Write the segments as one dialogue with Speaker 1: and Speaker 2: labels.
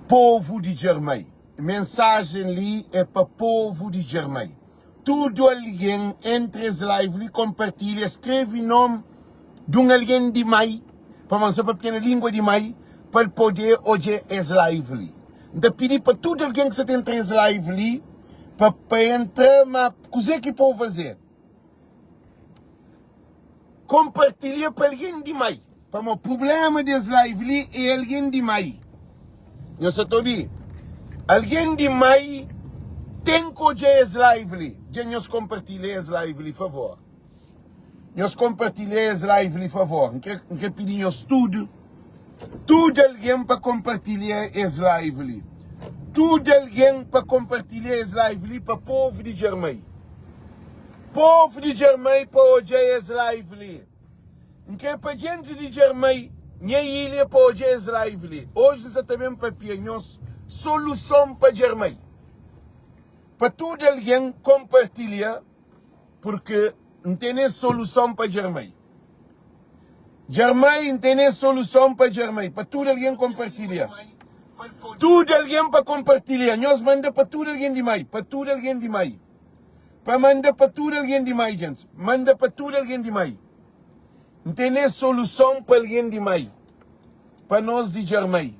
Speaker 1: Povu di Djermai. Mensajen li é pa povu di Djermai. Tudu algen entra es live li konpartilha, skreve nom dun algen di mai, pamodi N sta papia na lingua di mai, pa el pode odja es live li. N ta pidi pa tudu algen ki sta ta entra es live li pa pa entra, ma kuzê ki povu faze? Konpartilha pa algen di mai. Pamodi prublema di es live li é algen di mai. Nhos sa ta obi? Algen di mai ten ki odja es live li. Dja nhos konpartilha es live li, favor. Nhos konpartilha es live li, favor. N kre, N kre pidi nhos tudu, tudu algen pa konpartilha es live li. Tudu algen pa konpartilha es live li pa povu di Djermai. Povu di Djermai pa odja es live li. N kre pa djentis di Djermai, nha ilha pa odja es live li. Oji N sa ta ben papia nhos soluson pa Djermai. Pa tudu algen konpartilha purki N tene soluson pa Djermai. Djermai, N tene soluson pa Djermai. Pa tudu algen konpartilha. Tudu algen pa konpartilha. Nhos manda pa tudu algen di mai. Pa tudu algen di mai. Pa manda pa tudu algen di mai, djentis. Manda pa tudu algen di mai. N tene soluson pa algen di mai. Pa nos di Djermai.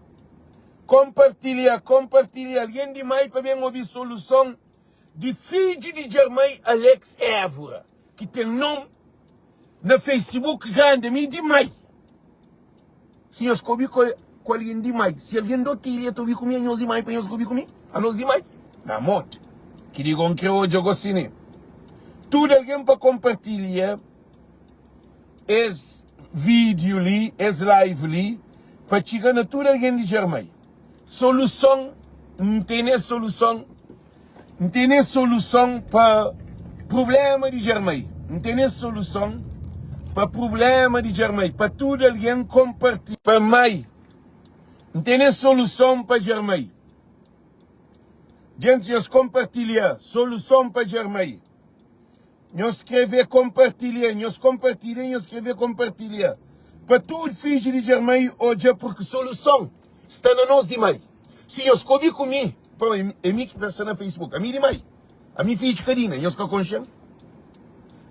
Speaker 1: Konpartilha, konpartilha. Algen di mai pa ben obi soluson di fidju di Djermai Alex Évora, ki ten nom na Facebook grandi. Ami di mai. Si nhos ka obi ku algen di mai, si algen di otu ilha ta obi ku mi, anhos di mai pa nhos ka obi ku mi? Anos di mai? Na modi ki di go N kre odja gosi ne? Tudu algen pa konpartilha es vídiu li, es live li, pa txiga na tudu algen di Djermai. Soluson, N tene soluson. N tene soluson pa prubléma di Djermai N tene soluson pa prubléma di Djermai Pa tudu algen konpartilha Pa mai N tene soluson pa Djermai Djentis nhos konpartilha soluson pa Djermai Nhos skrevê konpartilha Nhos konpartilha Nhos skrevê konpartilha Pa tudu fidju di Djermai odja Purki soluson sta na nos di mai Si nhos ka obi ku mi Pamodi é mi ki ta sta na Facebook Ami di mai Ami fidju ka dina Nhos ka konxe-m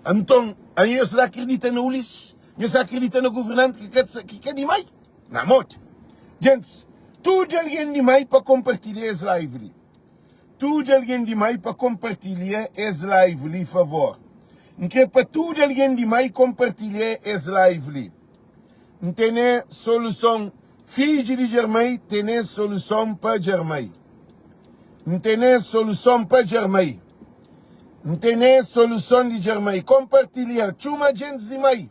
Speaker 1: Anton ami nhos ta akredita na Ulisses Nhos ta akredita na governanti ki ka di mai Na modi Djentis tudu algen di mai pa konpartilha es live li. Tudu algen di mai pa konpartilha es live li favor. N kre pa tudu algen di mai konpartilha es live li. N tene soluson Fidju di Djermai tene soluson pa Djermai. N tene soluson pa Djermai. N tene soluson di Djermai. Konpartilha txuma djentis di mai.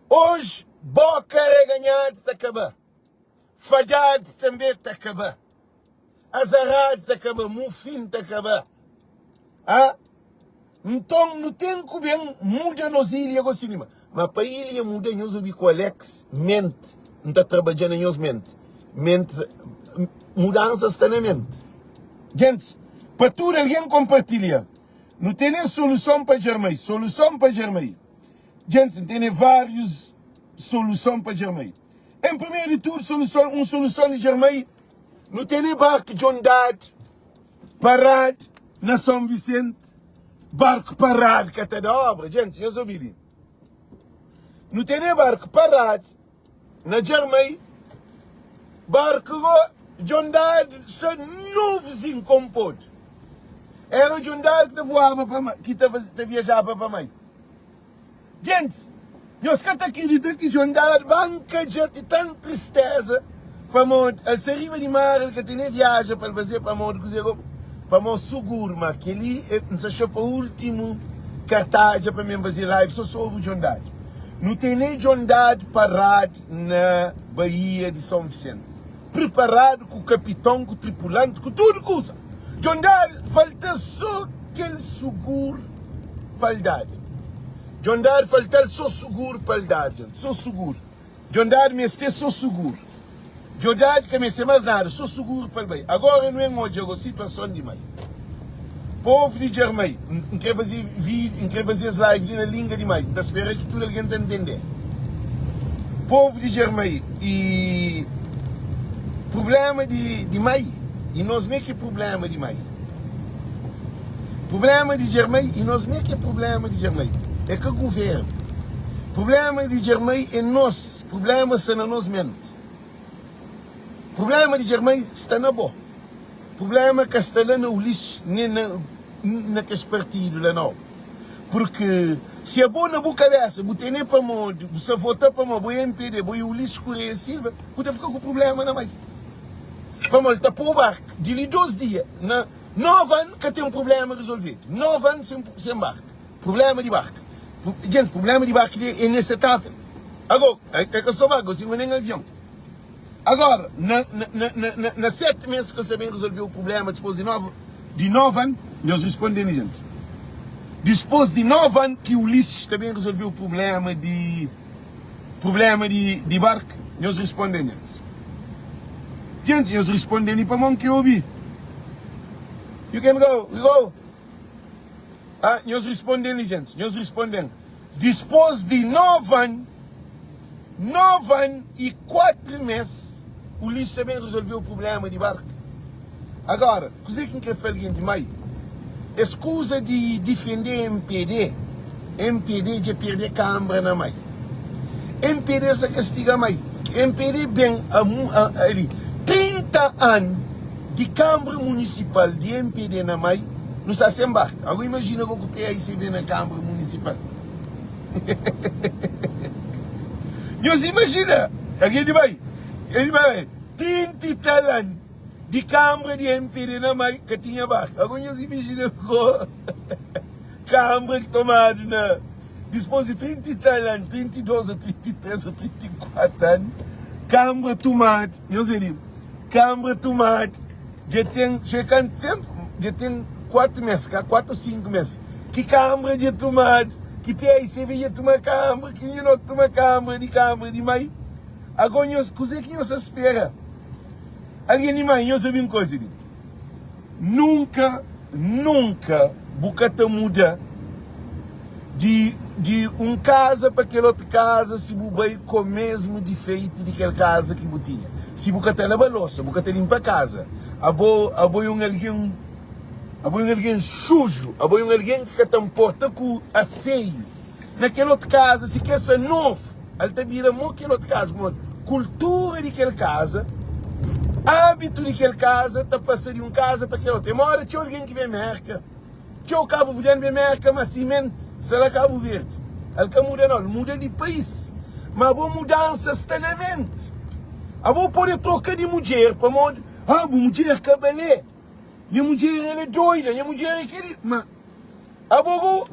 Speaker 1: Oji boka reganhadu ta kaba. Fadjadu tanbe ta kaba. Azaradu ta kaba. Mufin ta kaba. A Nton nu ten ku ben muda nos ilha gosi li. Ma pa ilha muda nhos obi ku Alex ment. N ta trabadja na nhos ment. Ment mudansa sta na ment. Gentis, pa tudu algen konpartilha. Nu tene soluson pa Djermai. Soluson pa Djermai. Gentis, N tene várius soluson pa Djermai. Em primeiro de tudo, soluson, un soluson di Djermai, nu tene barku djondad parad na São Vicente, barku parad ka ta da obra, gente, nhos obi li. Nu tene barku parad na Djermai, barku go djondad sa novozinho konpod. Era djondad ki ta voaba pa mar, ki ta ta viajaba pa mai. Gentis, nhos ka ta kridita ki Djon dadu banka dja ti tan tristeza pamodi el sta riba di mar, el ka tene viaja pa el faze pamodi kuze go? Pamodi suguru ma keli e N sa xa pa ultimu kartadja pa mi N faze live so sobri Djon Dadu. Nu tene Djon Dadu paradu na baía di Son Visenti. Preparadu ku kapiton, ku tripulanti, ku tudu kuza. Djon Dadu falta so kel sugur pa el dadu. Djon Dadu falta-l so sugur pa el dadu, djent, so sugur. Djon Dadu meste so sugur. Djo Dadu ka meste mas nada, so sugur pa el bai. Agora nu en odja go situason di mai. Povu di Djermai, N kre faze vídiu, N kre faze es live li na linga di mai. N ta spera ki tudu algen ta ntende. Povu di Djermai, i. Prublema di di mai e nos mé ki é prublema di mai. Prublema di Djermai e nos mé ki é prublema di Djermai. É ka guvernu. Prublema di Djermai é nos. Prublema sta na nos menti. Prublema di Djermai sta na bo. Prublema ka sta la na Ulisses nen na na kes partidu la nau. Purki si abo na bu kabesa bu tene pamodi bu sa vota pamodi bo é mpd, bo é Ulisses Correia Silva, bu ta fika ku prublema na mai. Pamodi el ta pô barku di li dos dia na novi anu ka ten prublema rizolvedu. Novi anu sen sen barku. Prublema di barku. Jenti, prublema di barku li é inesetavel. Ago, é ka so barku, gosi nen avion. Agora, na, na, na, na, na 7 mês que el sa ben resolveu o problema dipôs di 9, di 9 an, nhos responde-m gente. Dipôs di 9 an ki Ulisses ta ben resolveu o problema di problema di, di barco, nhos responde-m gente. Gente, nhos responde-m pa mon ki obi. You can go, you go. Ah, nhos responde-m li, gente. Nhos responde-m. Dispôs di 9 an, 9 an y 4 mês, Ulisses ta ben rezolveu prubléma di barku. Agora, kuzê ki N krê fla algen di mai? Es kuza di difendê mpd, mpd dja perdê kanbra na mai. Mpd sa kastiga mai. Mpd ben a, a, ali 30 an di kanbra munisipal di mpd na mai, nu sta sen barku. Agora imajina go ku PAICV na kanbra munisipal. Nhos imajina, algen di bai, el bai, 30 i tal an di kanbra di mpd na mai ka tinha barku. Agora nhos imajina go kanbra ki tomadu na dispos di 30 i tal an, 32 ou 33 ou 34 an, kanbra tumadu, nhos obi, kanbra tumadu dja ten, dja kantu tenpu? Dja ten 4 mes, ka 4 ou 5 mes ki kanbra dja tumadu, ki PAICV dja tuma kanbra, ki nho tuma kanbra di kanbra di mai. Ago nhos, kuzê ki nhos ta spera? Algen di mai, nhos obi un koza li, nunka, nunka bu ka ta muda di, di un kaza pa kel otu kaza si bu bai ku mesmu difeitu di kel kaza ki bu tinha. Si bu ka ta laba losa, bu ka ta linpa kaza, abo, abo é un algen, abo é un algen suju, abo é un algen ki ka ta nporta ku aseiu. Na kel otu kaza, si kel sta novu, el ta bira mo kel otu kaza, pamodi kultura di kel kaza, abitu di kel kaza ta pasa di un kaza pa kel otu. É moda txeu algen ki ben Merka, txeu kabuverdianu ben Merka, ma simenti sta la Kabu Verdi. El ka muda nau, el muda di país. Ma bo mudansa sta na menti. Abo pode troka di mudjer pamodi, ah, bu mudjer ka bale, nha mudjer el é doida, nha mudjer é kel-li. Ma abo bu.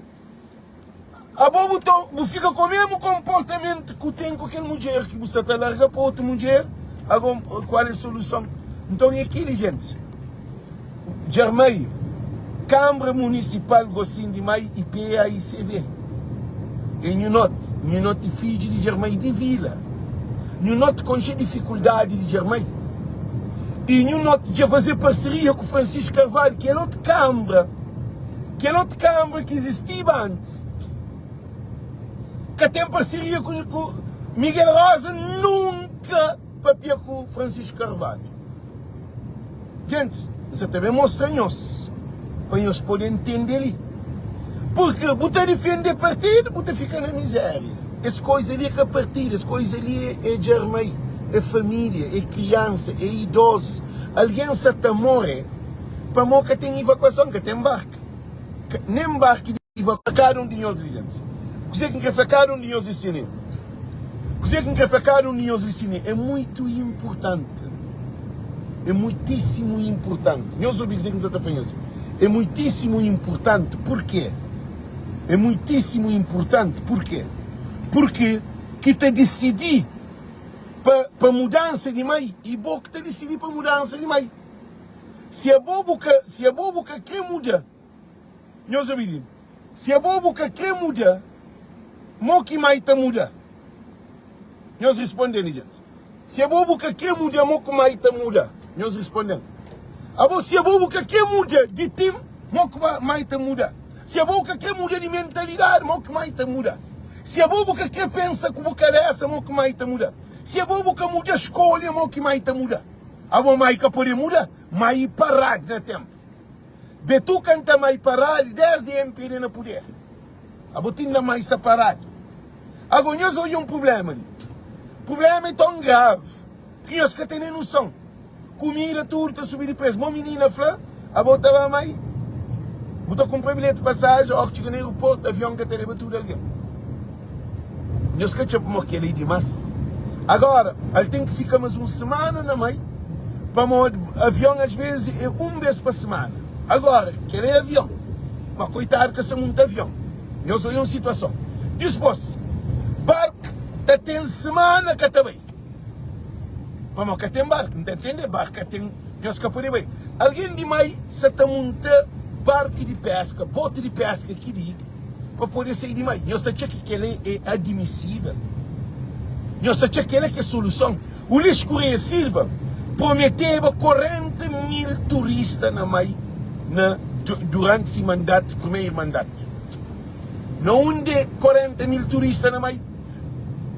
Speaker 1: Abo bu ta bu fika ku mesmu konportamentu ku ten ku kel mudjer ki bu sa ta larga pa otu mudjer, ago kual é soluson? Nton é keli gentis. Djarmai, Kanbra Munisipal Gosin di Mai i PAICV é nhu not, nhu not é fidju di Djarmai di vila, nhu not konxe difikuldadi di Djarmai i nhu not dja faze parseria ku Francisco Carvalho, kel otu kanbra. Kel otu kanbra ki izistiba antis ka ten parseria ku, ku Miguel Rosa nunka papia ku Francisco Carvalho. Gentis, N sa ta ben mostra nhos pa nhos pode ntende li. Purki bu ta difende partidu, bu ta fika na mizeria. Es koiza li é ka partidu, es koiza li é djarmai, é familia, é kriansa, é idozus. Algen sa ta more. Pamó ka ten ivakuason, ka ten barku, nen barku di ivakuason. Kada un di nhos li, gentis, kuzê ki N krê fla kada un di nhos li sini? Kuzê ki N krê fla kada un di nhos li sini é muitu inpurtanti, é muitísimu inpurtanti. Nhos obi kuzê ki N sa ta fla nhos? É muitísimu inpurtanti, purkê? É muitísimu inpurtanti, purkê? Purki ki ta disidi pa, pa mudansa di mai, e bo ki ta disidi pa mudansa di mai. Si abo bu ka, si abo bu ka kre muda, nhos obi li, si abo bu ka kre muda, mo ki mai ta muda? Nhos risponde-m, gentis. Si abo bu ka kre muda, mo ku mai ta muda? Nhos risponde-m. Abo, si abo bu ka kre muda di tim, mo ku mai ta muda? Si abo bu ka kre muda di mentalidadi, mo ku mai ta muda? Si abo bu ka kre pensa ku bu kabesa, mo ku mai ta muda? Si abo bu ka muda skolha, mo ki mai ta muda? Abo mai ka pode muda? Mai i parad na tempu. Betu kanta mai parad desdi mpd na puder. Abo tinda mai sa parad. Ago nhos odja un prublema li. Prublema é ton grave ki nhos ka tene noson. Kumida tudu ta subi di pres. Mo minina fla, abo ta ba mai bu ta kunpra bilheti pasaji óki txiga na aeroportu avion ka ta leba tudu algen. Nhos ka txeu pamodi kel-li é dimás. Agora, el ten ki fika más un simana na mai pamodi avion asvês é un bês pa simana. Agora, kel-li é avion, ma koitadu ka sta munta avion. Nhos odja un situason. Dispôs, barku ta ten simana ka ta bai. Pamodi ka ten barku. N ta ntende, barku ka ten, nhos ka pode bai. Algen di mai sa ta munta barku di peska, boti di peska ki di pa pode sai di mai. Nhos ta atxa ki kel-la é admisível? Nhos ta atxa kel-la ki é soluson? Ulisses Correia Silva prometeba 40 mil turista na mai na duranti si mandatu, primeru mandatu. Na undi 40 mil turista na mai?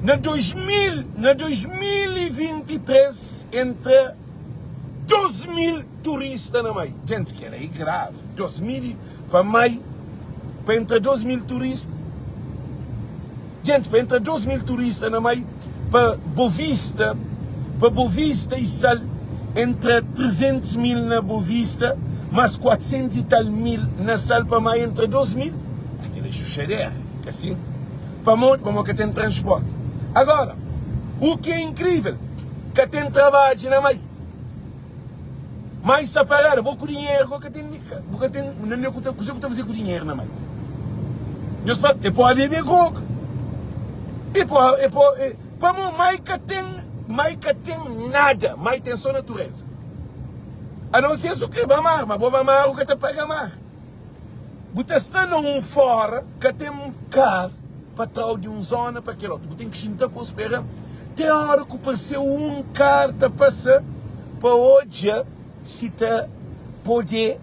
Speaker 1: Na 2000, na 2023 entra 2 mil turista na mai. Gente, kel-la é grave. 2 mil pa mai, pa entra 2 mil turista. Gente, pa entra 2 mil turista na mai, pa Bovista, pa Bovista e Sal, entra 300 mil na Bovista, mas 400 e tal mil na Sal, pa mai entra 2 mil. Aquela é xuxadera, que assim? Pamodi? Pamodi ka ten transporti. Agora, u ki é inkrivel, ka ten trabadju na mai. Mai sta parada, bo ku dinheru, bo ka ten, bu ka ten, na ku ta, kuze ku ta faze ku dinheru na mai? Nhos fla, e pode bebe koka. E pode, e pode, e, pamodi mai ka ten, mai ka ten nada, mai ten so natureza. A não ser se u kre ba mar, ma bo ba mar u ka ta paga mar. Bu ta sta na un fora ka ten kar pa trau di un zona pa kel otu. Bu ten ki xinta pa spera te ora ku parse un kar ta pasa pa odja si ta pode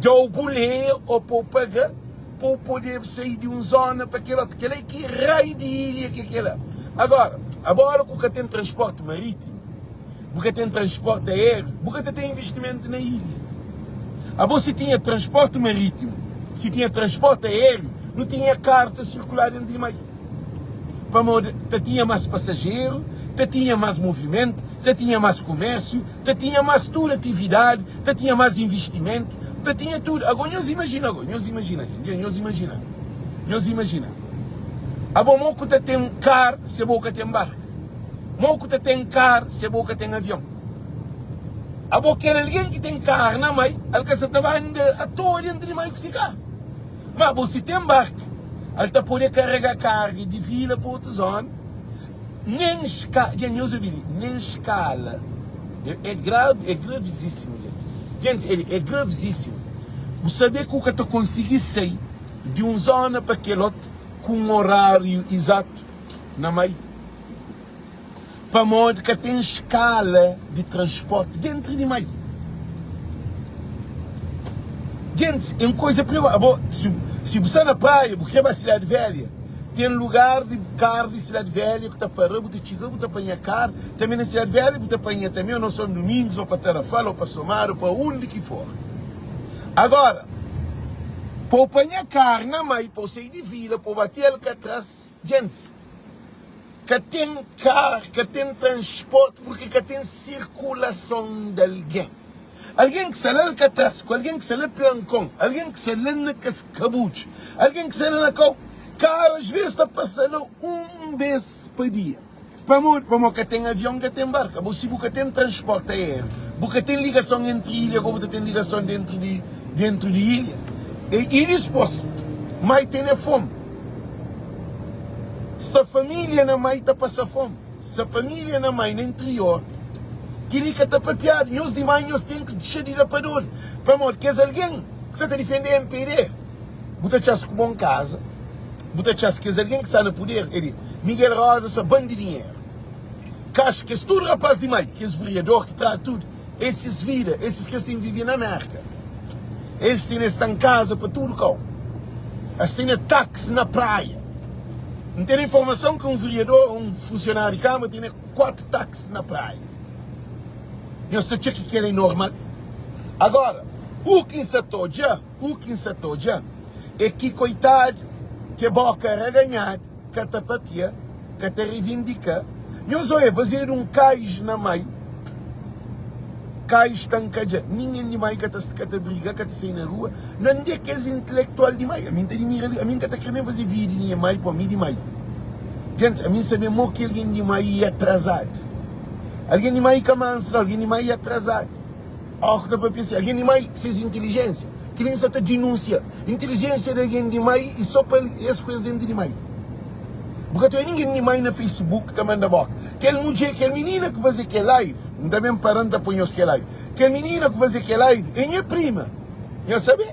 Speaker 1: dau buleia o pa u paga pa u pode sai di un zona pa kel otu. Kela é ki rai di ilha ki é kela. Agora, abora ku ka ten transporti maritimu. Bu ka ten transporti aériu, bu ka ta ten investimentu na ilha. Abo si tinha transporti marítimu, si tinha transporti aériu, nu tinha kar ta sirkulá dentu di mai. Pamodi ta tinha más pasajeru, ta tinha más movimentu, ta tinha más kumérsiu, ta tinha más tudu atividadi, ta tinha más investimentu, ta tinha tudu. Ago nhos imajina ago, nhos imajina, nhos imajina, nhos imajina. Abo mo ku ta ten kar si abo ka ten barku? Mo ku ta ten kar se bo ka ten avion? Abo kel algen ki ten kar na mai, al ka sa ta ba anda atoa dentru di mai ku si kar. Ma bo si ten barku, al ta pode karega karga di vila pa otu zona. Nen ska, dja nhos obi li, nen skala. É, é grave, é gravizíssimo, gente. Gente, ele é gravizíssimo. Bu sabe ku ka ta konsigi sai di un zona pa kel otu ku un horário exato. na mai pamodi ka ten skala di transporti dentru di mai. Gentis, é un koza prigozu. Abo, si, si bu sta na praia, bu kre ba Sidadi Velha, ten lugar di kar di Sidadi Velha ku ta para, bu ta txiga, bu ta panha kar, tanbe na Sidadi Velha bu ta panha tanbe o na Son Domingos, o pa Tarrafal, o pa Somada, o pa undi ki for. Agora, pa bu panha kar na mai, pa bu sai di vila, pa bu ba ti Alcatraz, Gentis, ka ten kar, ka ten transporti purki ka ten sirkulason di algen. Algen ki sta la Alkatraz, ku algen ki sta la Pilankon, algen ki sta la na kes Kabutxu, algen ki sta la na kau, kar asves ta pasa la un bes pa dia. Pamodi? Pamodi ka ten avion, ka ten barku. Abo si bu ka ten transporti aériu, bu ka ten ligason entri ilha, go bu ta ten ligason dentru di dentru di ilha. E, i dispos, mai tene fomi. Sta familia na mai ta pasa fomi. Sta familia na mai na interior, kili ka ta papiadu. Nhos di mai nhos ten ki dixa di da pa dodi. Pamodi kes algen ki sa ta difende MPD, bu ta txas ku bon kaza. Bu ta txas kes algen ki sta na puder é di Miguel Rosa sa ban di dinheru kaxa kes tudu rapaz di mai kes vereador ki tra tudu esis vida esis kes ten vive na merka eles tene sta nkaza pa tudu kau es tene taxi na praia N tene informason ki un vereador un funsionariu di kama tene 4 taxi na praia. Nhos ta txeu ki kel é normal? Agora, u ki N sa ta odja, u ki N sa ta odja é ki koitadu ke boka raganhadu ka ta papia, ka ta revindika. Nhos oia, fazedu un kais na mai, kais ta nkadja, ningen di mai ka ta ka ta briga, ka ta sai na rua. Nandé kes intelektual di mai? Ami N ta dimira li, ami N ka ta kre nen faze vídiu di nha mai, po mi di mai. Gentis, ami N sabe mo ki algen di mai e atrazadu. Algen di mai ka mansu nau, algen di mai e atrazadu. Óras ki ta papia si, algen di mai, ses intilijénsia, kel-li N sa ta dinúnsia. Intilijénsia di algen di mai e sô pa es ku es déntu di mai. Bu ka ta odja ningen di mai na Facebook ta manda bóka. Kel mudjer, kel minina ki faze kel live, N ta ben para N ta poi nhos kel live. Kel minina ki faze kel live é nha prima. Nhos sabe?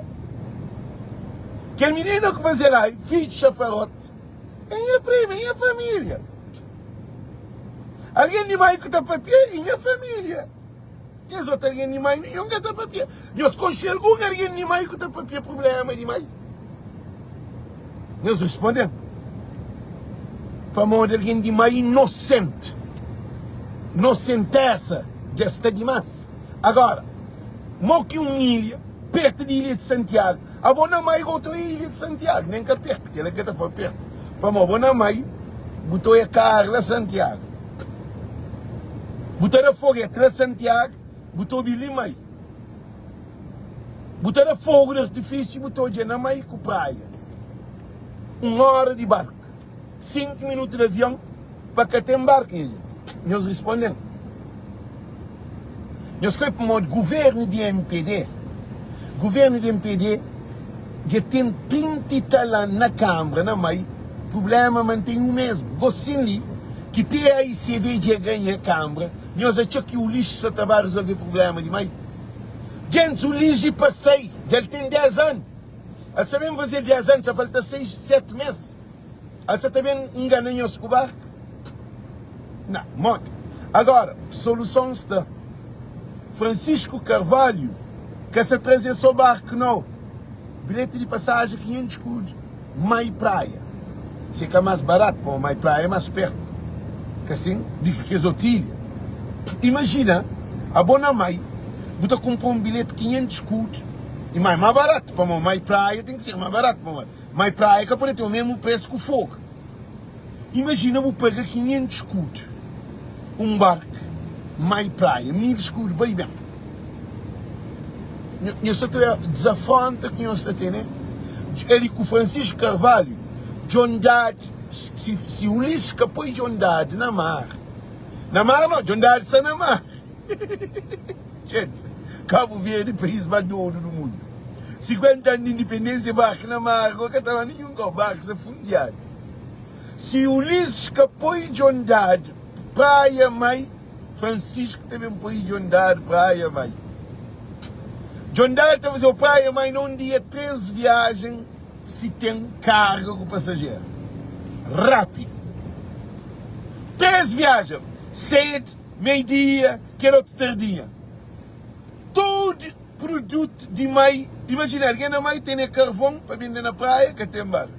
Speaker 1: Kel minina ki faze live, fidju xafarote, é nha prima, é nha família. Algen di mai ki ta papia é nha família. Kes otu algen di mai ninhun ka ta papia. Nhos konxe algun algen di mai ku ta papia prubléma di mai? Nhos responde-m, Pamodi algen di mai inosenti. Nosentésa dja sta dimás. Agóra, mo ki un ilha pertu di ilha di Santiagu, abo na mai go ta oia ilha di Santiagu, nen ka pertu, kel-la ki ka ta fla pertu, pamodi bo na mai bu ta oia karu la Santiagu. Bu ta da foguete la Santiago, bu ta obi li mai. Bu ta da fogo di artifício, bu ta odja na mai ku praia. Un hora di barku, 5 minutu di avion pa ka ten barku, nha gente. Nhos responden. Nhos ka pamodi governo di MPD, governo di MPD dja ten 30 i tal anu na kambra na mai, problema mantém o mesmo. Gosin li ki PAICV dja ganha kambra, nhos atxa ki Ulisses sa ta ba resolve problema di mai? Gentis, Ulisses pa sai, dja el ten 10 anu, el sa ben faze 10 anu, sa falta 6, 7 mes. El sa ta ben ngana nhos ku barku? Na, modi? Agora, soluson sta. Francisco Carvalho ka sa traze so barku nau. Bilheti di pasajen 500 skudu, mai praia. Si ka mas baratu, pamo mai praia é mas pertu. Ka sin? Di ki kes otu ilha. Imajina, abo na mai, bu ta kunpra un bilheti 500 skudu, i mai ma baratu, pamo mai praia ten ki ser ma baratu, pamo Mai praia ka pode ten o mesmu presu ku fogu. Imajina bu paga 500 skudu un barku mai praia, 1000 skudu bai ben. Nho sta ta dizafronta ki nho sta tene ali ku Francisco Carvalho, John Dad, si, si Ulisses ka poi John Dad na mar, na mar no, John Dad sta na mar. Txetz, Kabu Verdi país más dodu du mundu. 50 anu di indipendênsia barku na mar go ka ta ba ninhun kau, barku sta fundiadu. Si Ulisses ka poi Djon Dadu praia mai, Francisco ta ben poi Djon Dadu praia mai. Djon Dadu ta fazeu praia mai na un dia 3 viajen si ten karga ku pasajeru. Rápidu. 3 viajen, sed, mei dia, kel otu tardinha. Tudu produtu di mai, imajina algen na mai tene karvon pa bende na praia, ka ten barku.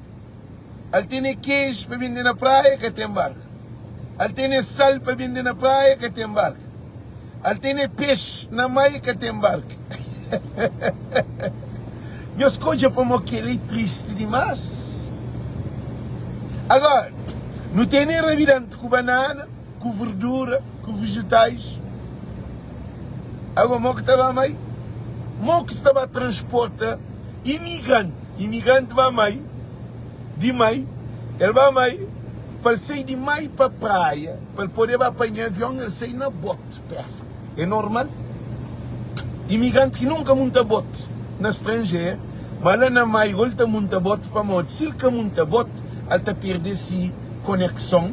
Speaker 1: Al tene keju pa bende na praia, ka ten barku. Al tene sal pa bende na praia, ka ten barku. Al tene pexi na mai, ka ten barku. Nhos ka odja pamo kel-li é tristi dimás? Agora, nu tene rabidanti ku banana. ku verdura, ku vegetais. Agora mo ki ta ba mai? Mo ki sta ba transporta imigrante? Imigrante ba mai, di mai, el ba mai pa el sai di mai pa praia, pa el pode ba panha avion, el sai na bote pesca. É normal? Imigrante ki nunka munta bote na stranjer, ma la na mai go el ta munta bote pamodi si el ka munta bote el ta perde si konekson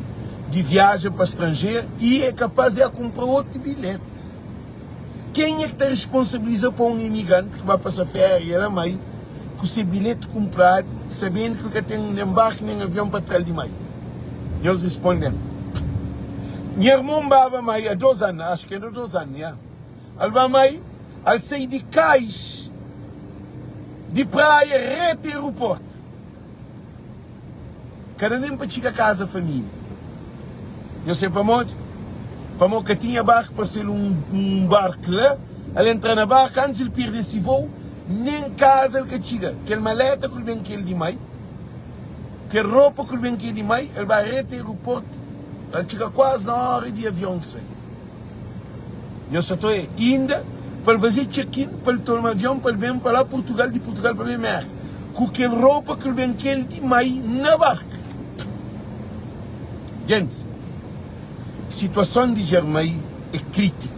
Speaker 1: di viaja pa stranjer i é kapaz di a kunpra otu bilheti. Kenha ki ta responsabiliza pa un imigranti ki ba pasa féria la mai ku se bilheti kunpradu sabendu ki el ka ten nen barku nen avion pa tra-l di mai? Nhos responde-m. Nha irmon baba mai a dos anu, axu ki era dos anu, ya. El ba mai, el sai di kais di praia reta aeroportu. Ka da nen pa txiga kaza família. Nhos sabe pamodi? Pamodi ka tinha barku, parse-l un barku la, el entra na barku, antis el perde si vou, nen kaza el ka txiga. Kel maleta ku el ben ku el di mai, kel ropa ku el ben ku el di mai, el ba reta aeroportu, el txiga kuazi na óra di avion sai. Nhos sa ta oia? Inda pa el faze check-in, pa el toma avion pa el ben pa la Purtugal, di Purtugal pa el ben Merka, ku kel ropa ku el ben ku el di mai na barku. Gentis, situason di Djarmai é krítiku,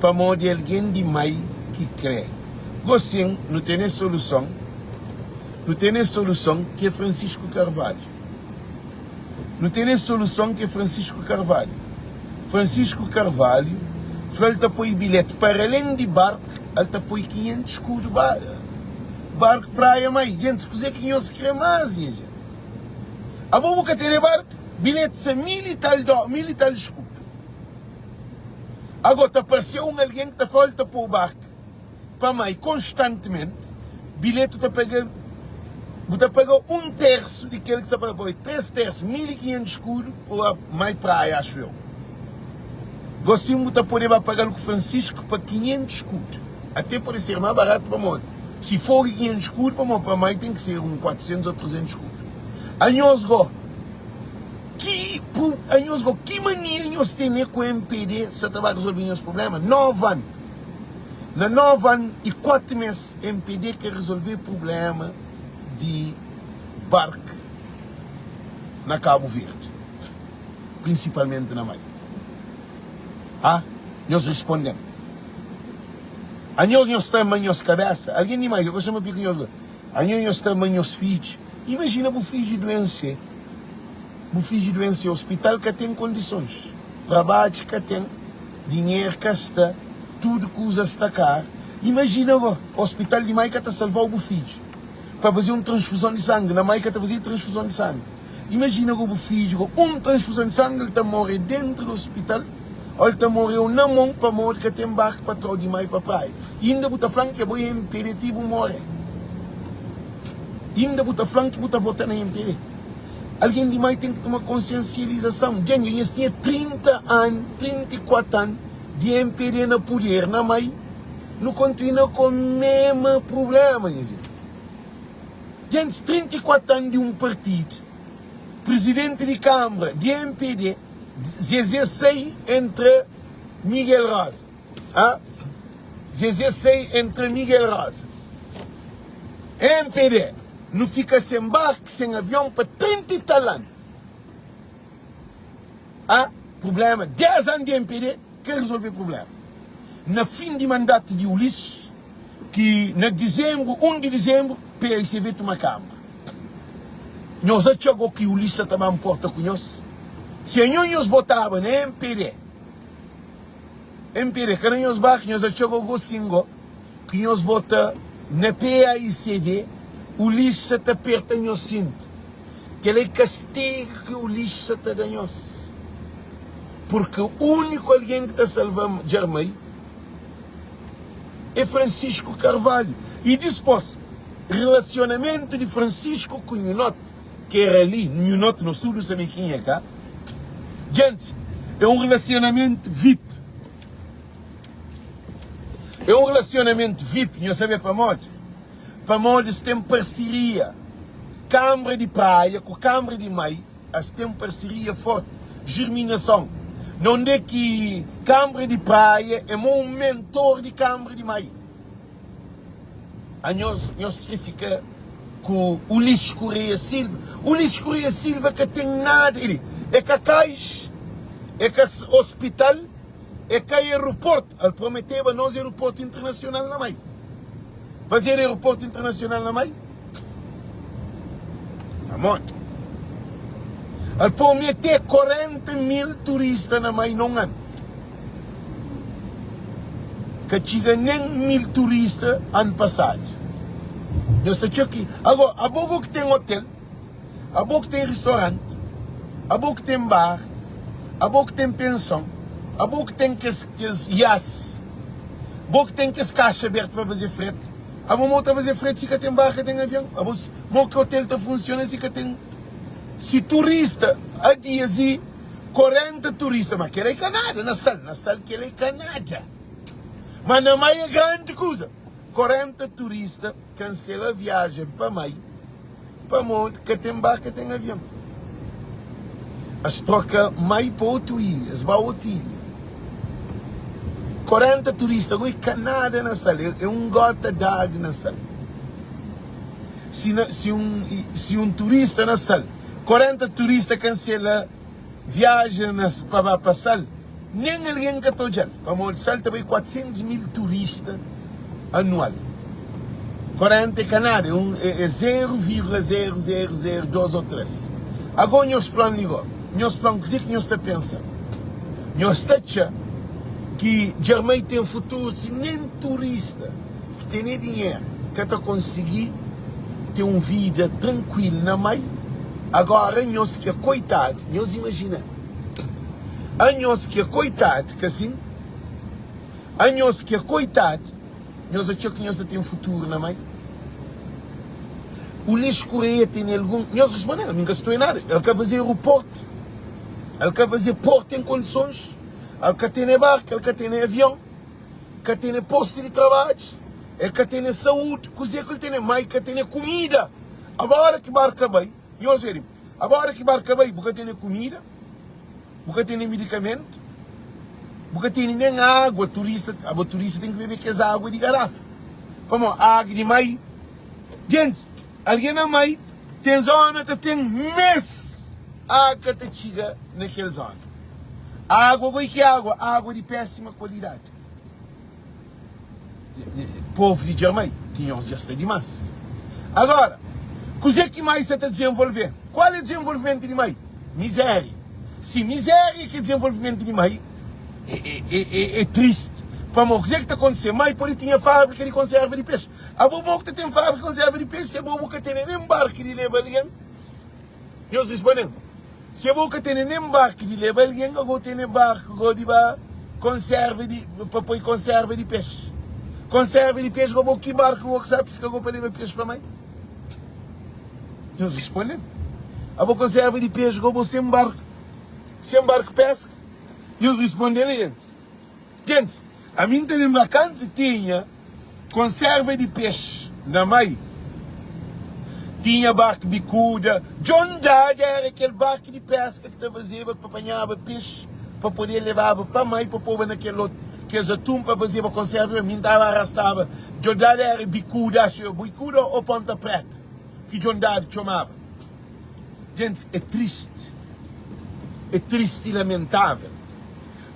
Speaker 1: pamodi algen di mai ki krê. Gosin, nu tene soluson, nu tene soluson ki é Francisco Carvalho. Nu tene soluson ki é Francisco Carvalho. Francisco Carvalho fla el ta poi bilhete para alén di bark, el ta poi 500 escudo bark praia mai. Gentis, kuzê ki nhos kre más nha gente? Abo bu ka tene bark? Bilhete sa mil y tal dó, mil y tal escudo. Ago ta parse un algen ki ta fla el ta poi bark. Pa mai konstantimenti, bilheti ta paga, bu ta paga un tersu di kel ki sta paga pa bai, 3 tersu, 1500 skudu pa mai praia axu eu. Gosin bu ta pode ba pagal ku Francisco pa 500 skudu, ate pode ser ma baratu pamodi si for 500 skudu pamodi pa mai ten ki ser un 400 ou 300 skudu. Anhos go ki anhos go ki mania nhos tene ku mpd sa ta ba resolve nhos problema? 9 anu. Na 9 anu y 4 mes mpd ka resolve prublema di bark na Kabu Verdi, prinsipalmenti na Mai. Ha? Nhos risponde-m. Anhos nhos ta ama nhos kabesa? Algen di Mai ka gosta ma pia ku nhos la. Anhos nhos ta ama nhos fidju? Imajina bu fidju duense, bu fidju duense, ospital ka ten kondisons, trabadju ka ten. Dinheru ka sta, tudu kuza sta karu. Imajina go, ospital di mai ka ta salvau bu fidju pa faze un transfuzon di sangi. Na mai ka ta faze transfuzon di sangi. Imajina go bu fidju go un transfuzon di sangi, el ta more dentru di ospital o el ta moreu na mon pamodi ka ten barku pa trau di mai pa praia. Inda bu ta flan ki abo é mpd ti bu more. Inda bu ta flan ki bu ta vota na mpd. Algen di mai ten ki toma konsiensializason. Dja nhos tinha 30 anu, 34 anu di mpd na puder na mai, nu kontinua ku mema prublema nha jenti. Dja 34 anu di un partidu, prizidenti di kanbra di mpd, Zezé sai entra Miguel Rosa. Ha? Zezé sai entra Miguel Rosa. Mpd, nu fika sen barku, sen avion pa 30 i tal anu. Ha? Prublema, 10 anu di mpd ka resolve prublema. Na fin di mandatu di Ulisses, ki na dizembru, 1 di dizembru, PAICV tuma kamba. Nhos atxa go ki Ulisses sa ta ba nporta ku nhos? Si anho nhos votaba na mpd, Mpd ka na nhos ba ki nhos atxa go gosin go ki nhos vota na PAICV Ulisses sa ta perta nhos sintu kel é kastigu ki Ulisses sa ta da nhos purki uniku algen ki ta salva Djarmai é Francisco Carvalho i dispos relasionamentu di Francisco ku Nhu Note Ki era li, nhu noti nos tudu sabe kenha ka. Djenti, é un relasionamentu vip. É un relasionamentu vip, nho sabe pamodi? Pamodi es ten parseria. Kanbra di Praia ku Kanbra di Mai, es ten parseria forti. Germinason, na unde ki Kanbra di Praia é mo un mentor di Kanbra di Mai. Anhos, nhos kre fika ku Ulisses Correia Silva? Ulisses Correia Silva ka ten nada li. É ka kais, é ka hospital, é ka aeroporto. El prometeba nos aeroporto internacional na mai. Fazer aeroporto internacional na mai? Pamodi? El promete 40 mil turista na mai na un anu. Ka txiga nen 1000 turista anu pasadu. Nhos ta txeu ki. Agora, abo bo ki ten hotel, abo ki ten restaurante, abo ki ten bar, abo ki ten penson, abo ki ten kes kes ias, bo ki ten kes kaxa abertu pa faze frete, abo mo ta faze frete si ka ten bar, ka ten avion? Abo mo ki hotel ta funciona si ka ten si turista a dias i. 40 turista, ma kel-la é ka nada na Sal, na Sal kel-la é ka nada, ma na Mai é grandi kuza. 40 turista kansela viajen pa Mai pamodi ka ten bar, ka ten avion. Es troka Mai pa otu ilha, es ba otu ilha. 40 turista goi ka nada na Sal, é un gota d'águ na Sal. Si, na, si, un, si un turista na Sal, 40 turista kansela viaja na, pa ba pa Sal, nen algen ka ta odja-l, pamodi Sal ta bai 400 mil turista anual. 40 é ka nada, é, un, é, é 0,0002 ou 3. Agó nhos fla-m li gó, nhos fla-m kuzê ki nhos ta pensa. Nhos ta atxa ki Djarmai ten futuru si nen turista ki tene dinheru ka ta konsigi ten un vida trankuilu na mai? Agora nhos ki é koitadu, nhos imajina anhos ki é koitadu, ka sin? Anhos ki é koitadu, nhos atxa ki nhos ta ten futuru na mai? Ulis Correia tene algun? Nhos responde, Ami N ka sta oia nada. El ka faze aeroportu, el ka faze portu en kondisons, el ka tene barku, el ka tene avion. ka tene postu di trabadju, el ka tene saúdi, kuzê ki el tene? Má el ka tene kumida. Aba óra ki barka bai, nhos obi, aba óra ki barka bai, bu ka tene kumida, bu ka tene midikamentu, bu ka tene nen água. Turista, aba turista ten ki bebe kes água di garafa, pamodi água di mai, djentis, algen na mai ten zóna ta ten mês água ka ta txiga na kel zóna. Água bai ki água? Água di pésima kualidadi. Povu di Djarmai, ki nhos dja sta dimás. Agora, kuzê ki mai sa ta dizenvolve? Kual é dizenvolvimentu di mai? Mizéria. Si mizéria ki é dizenvolvimentu di mai, é, é, é, é tristi. Pamodi kuzê ki ta kontise? Mai pode tinha fábrika di konserva di pexi. Abo bo ki ta ten fábrika di konserva di pexi, si abo bu ka tene nen barku di leba algen, Nhos responde-m, Si abo ka tene nen barku di leba algen, ago tene barku go di ba konserva di pa poi konserva di pexi. Konserva di pexi go bo ki barku go ki sa piska go pa leba pexi pa mai? Nhos responde-m, Abo konserva di pexi go bo sen barku, sen barku peska? Nhos responde-l, Gentis, gentis, ami N ta lenbra kantu tinha Konserva di pexi na mai tinha barku bikuda. Djon Dada era kel barku di peska ki ta fazeba pa panhaba pexi pa poder lebaba pa mai pa poba na kel otu kes atun pa fazeba konserva. Mi N taba arastaba Djon Dada era bikuda axu eu bikuda o ponta preta ki Djon Dada txomaba. Gentis é tristi é tristi i lamentavel.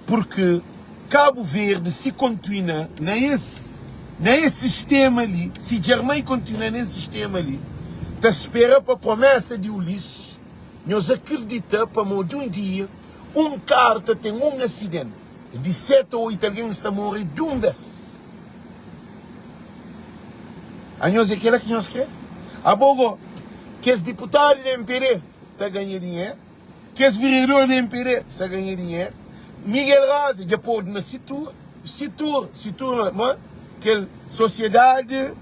Speaker 1: Purki Kabu Verdi si kontinua na es na es sistema li, si Djarmai kontinua na es sistema li, ta spera pa promesa di Ulisses, nhos akredita pamodi un dia un karu ta ten un asidenti di 7 o 8 algen sta more di un bes. Anhos é kela ki nhos kre? Abo go, kes diputadu di MPD ta ganha dinheru? Kes vereador di MPD sa ganha dinheru. Miguel Rosa dja podu na situr, situr, situr não, ma kel sociedade,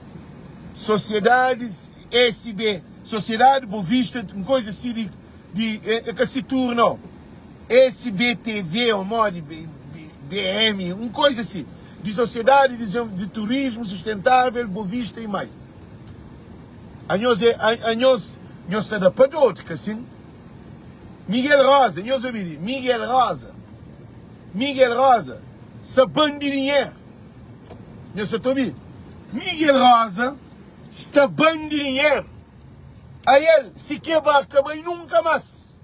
Speaker 1: sociedade SB, Sociedade Bovista, un coisa si di, di é, é ka situr não, SBTV ou modi, BM, un coisa si, di Sociedade de, de Turismo Sustentável Bovista e Mai. Anhos é, anhos, nhos sa da pa dodu, ka sin? Miguel Rosa, nhos obi li, Miguel Rosa, Miguel Rosa sa bandi dinheru. Nhos sa ta obi? Miguel Rosa sta bandi dinheru. A el, si ke ba ka bai nunka mas.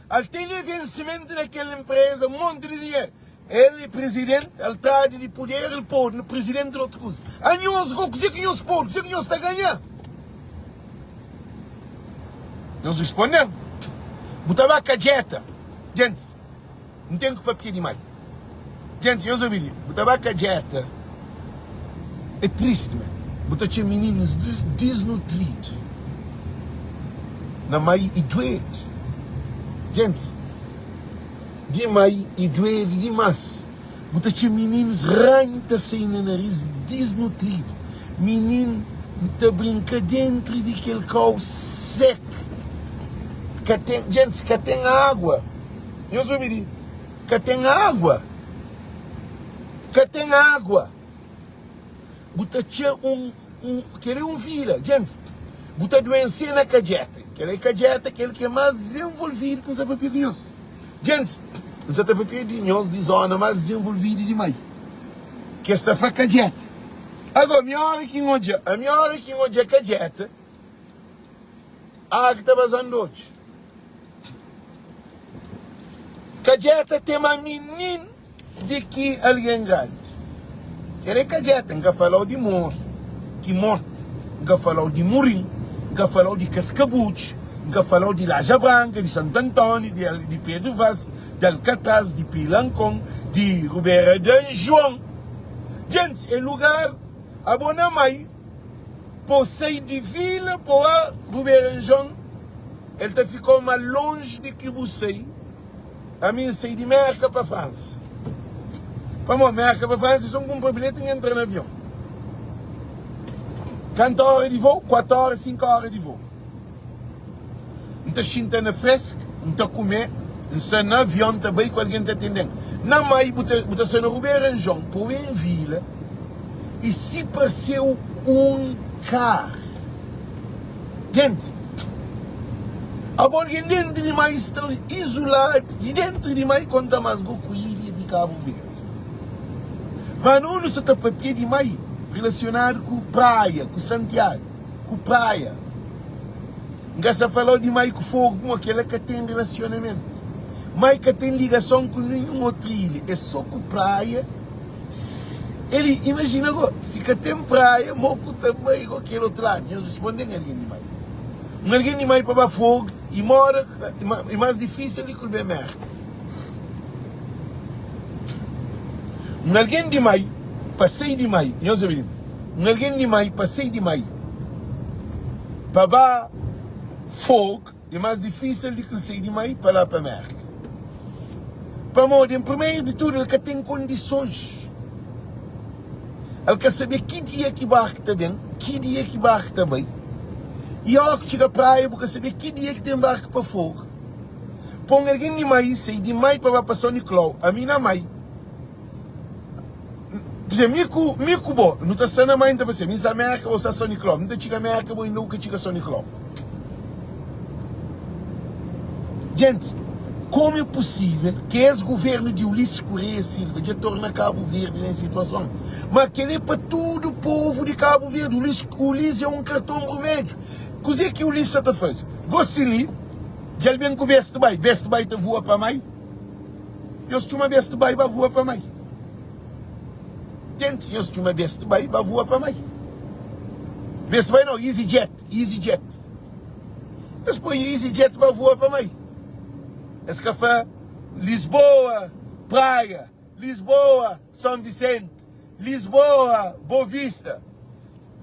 Speaker 1: Al tene vensimentu na kel empresa, monti di dinheru. El e presidente, el tradu di puder, el podu na presidente di otu kuza. Anhos go, kuze ki nhos podu? Kuze ki nhos ta ganha? Nhos responde-m, Bu ta ba kadjeta. Gentis, N ten ki papia dimai. Gentis, nhos obi li, bu ta ba kadjeta. É tristi men. Bu ta txeu mininus disnutridu na mai i duedu. Gentis. Di mai e duedu dimas. Bu ta txeu mininus ranhu ta sai na nariz disnutridu. Minin ta brinka dentru di kel kau sek. Ka ten, gentis, ka ten agua. Nhos obi di, ka ten agua, ka ten agua. Bu ta txia un, un, kel é un vila, djentis, bu ta duense na Kadjeta. Kel é Kadjeta, kel ki é más dizenvolvidu ki N sa papia ku nhos. Djentis, N sa ta papia di nhos di zona más dizenvolvidu di Mai, ki es ta fla Kadjeta. Agora, mi ora ki N odja, ami ora ki N odja Kadjeta, Águ ta bazan dotxi. Kadjeta ten ma minin di ki algen grandi. Kel é kadjeta. N ka fala-u di mor, ki morti. N ka fala-u di murin. N ka fala-u di kaskabutxi. N ka fala-u di Laja Branka, di Santu Antóniu, di Pedro Vaz, di Alkatraz, di Pilankon, di Rubera di Anjuon. Djentis, é lugar abo na mai. Po sai di vila po a Ruberanjon el ta ficou ma longe di ki bu sai ami n sai di Merca pa França pamo Merca pa França é so n cumpra bilhete n entra na avion kantu hora di voo 4 hora 5 hora di voo N ta xinta na fresk, N ta kume, N sta na avion N ta bai ku algen ta atende-m. Na mai bu ta bu ta sta na Rubera Njon, pô en vila i si parse-u un kar. Gentis, abo algen dentru di mai sta izuladu di dentru di mai konta mas go ku ilha di Kabu Verdi. Ma no nu sta ta papia di mai rilasionadu ku praia, ku Santiagu. ku praia. N ka sa fala-u di mai ku fogu pamodi kel-la ka ten rilasionamentu. Mai ka ten ligason ku ninhun otu ilha, é so ku praia. El imajina go, si ka ten praia, mo ku ta bai go kel otu ladu? Nhos risponde-m, algen di mai. Un algen di mai pa ba fogu i mora i más difísil di ki ben Mérka. Un algen di mai pa sai di mai, nhos obi-m. Un algen di mai pa sai di mai pa ba Fogo é más difísil di ki el sai di mai pa la pa Mérka. Pamodi, en primeru di tudu, el ka ten kondisons. El ka sabe ki dia ki barku ta ben, ki dia ki barku ta bai. I óras ki txiga praia, bu ka sabe ki dia ki ten barku pa Fogo. Pa un algen di mai sai di mai pa ba pa São Nicolau, ami na mai. Pur izénplu, mi ku, mi ku bo, nu ta sta na mai, nu ta fla si, mi sta Mérka, bo sta São Nicolau. Mi ta txiga Mérka, bo inda bu ka txiga São Nicolau. Gentis, komu é pusível ki es guvernu di Ulisses Correia Silva dja torna Kabu Verdi nes situason? Ma kel-li é pa tudu povu di Kabu Verdi. Ulisses, Ulisses é un karton brumedju. Kuzê ki Ulisses sa ta faze? Gosi li, dja el ben ku Best Buy. Best Buy ta voa pa mai? Nhos txuma best bai ba voa pa mai. Gente, nhos txuma best bai ba voa pa mai. Best bai não, easy jet, easy jet. Es põe easy jet ba voa pa mai. Es ka fla Lisboa, Praia, Lisboa, São Vicente, Lisboa, Boa Vista.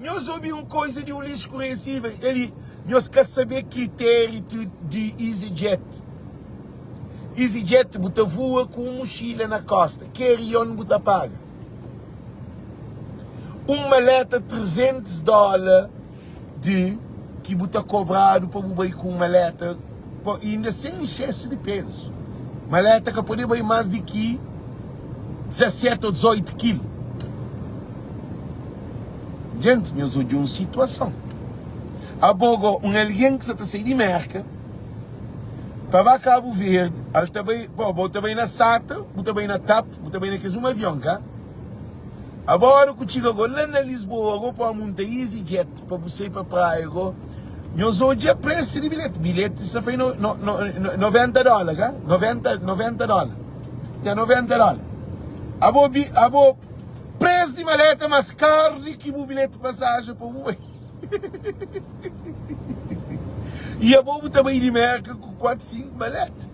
Speaker 1: Nhos obi un koiza di Ulisses Correia Silva, el nhos ka sabe kriteriu di EasyJet. EasyJet bu ta voa ku un muxila na kosta, carry on bu ta paga. Un maleta 300 dola di ki bu ta kobradu pa bu bai ku un maleta pa inda sen exsesu di pezu. Maleta ka pode bai mas di ki 17 ou 18 kil. Gentis, nhos odja un situason. Abo go, un algen ki sa ta sai di Merka pa ba Kabu Verdi, al ta bai, bo, bo ta bai na SATA, bu ta bai na TAP, bu ta bai na kes uma avion, ka? Abo ora ku txiga go la na Lisboa go pa munta EasyJet pa bu sai pa praia go, nhos odja presu di bilheti. Bilheti sa fai no, no, no, 90 dola, ka? 90, 90 dola. Ya, 90 dola. Abo, bi, abo Pres di maleta mas karu di ki bu bilheti pasajen pa bu bai. I abo bu ta bai di Merka ku 4, 5 maleta.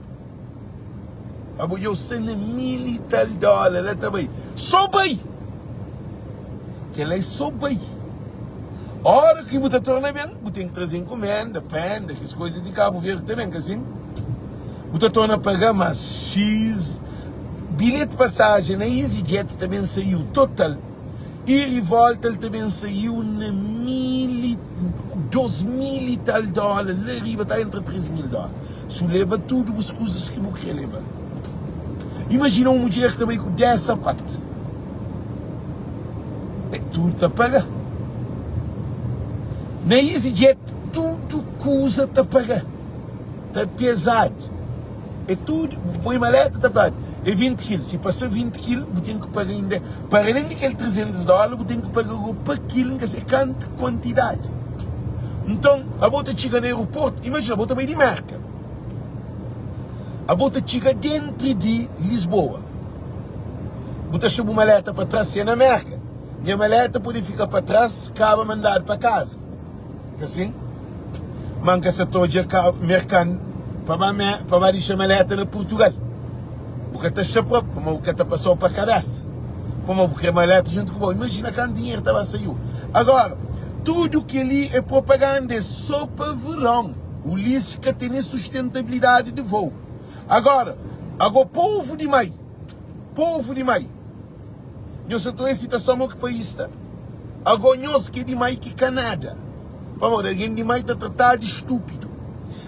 Speaker 1: Abo dja bu sta na mil i tal dola la ta bai. So bai! Kel-la é so bai. Ora ki bu ta torna ben, bu ten ki traze enkumenda, prenda, kes koizas di Kabu Verdi ta ben, ka sin? Bu ta torna paga mas X. Bilheti pasajen na EasyJet ta ben saiu total ir i volta el ta ben saiu na mil i 2000 i tal dola la riba ta entra 3000 dola su leba tudu bus kuzas ki bu kre leba. Imajina un mudjer ki ta bai ku 10 sapatu. É tudu ta paga. Na EasyJet tudu kuza ta paga. Ta pezadu. É tudu, bu poi maleta ta fladu é 20 kil, si pasa 20 kil bu ten ki paga inda, para alén di kel 300 dóla bu ten ki paga go pa kil nka se kantu kuantidadi. Nton abo ta txiga na aeroportu, imajina abo ta bai di Merka, abo ta txiga dentri di Lisboa, bu ta xa bu maleta pa tras, si é na Merka, nha maleta pode fika pa tras kaba mandadu pa kaza. Ka sin? Ma N ka sa ta odja ka merkan pa ba me pa ba dixa maleta na Purtugal. Bu ka ta xa propi, pamodi bu ka ta pasau pa kabesa. Pamodi bu kre maleta juntu ku bo. Imajina kantu dinheru ta ba saiu. Agora, tudu keli é propaganda, é so pa veron. Ulisses ka tene sustentabilidadi di vou. Agora, ago povu di mai, povu di mai. Nhos sa ta oia situason mo ki país sta ago nhos ki é di mai ki ka nada pamodi algen di mai ta tratadu di stúpidu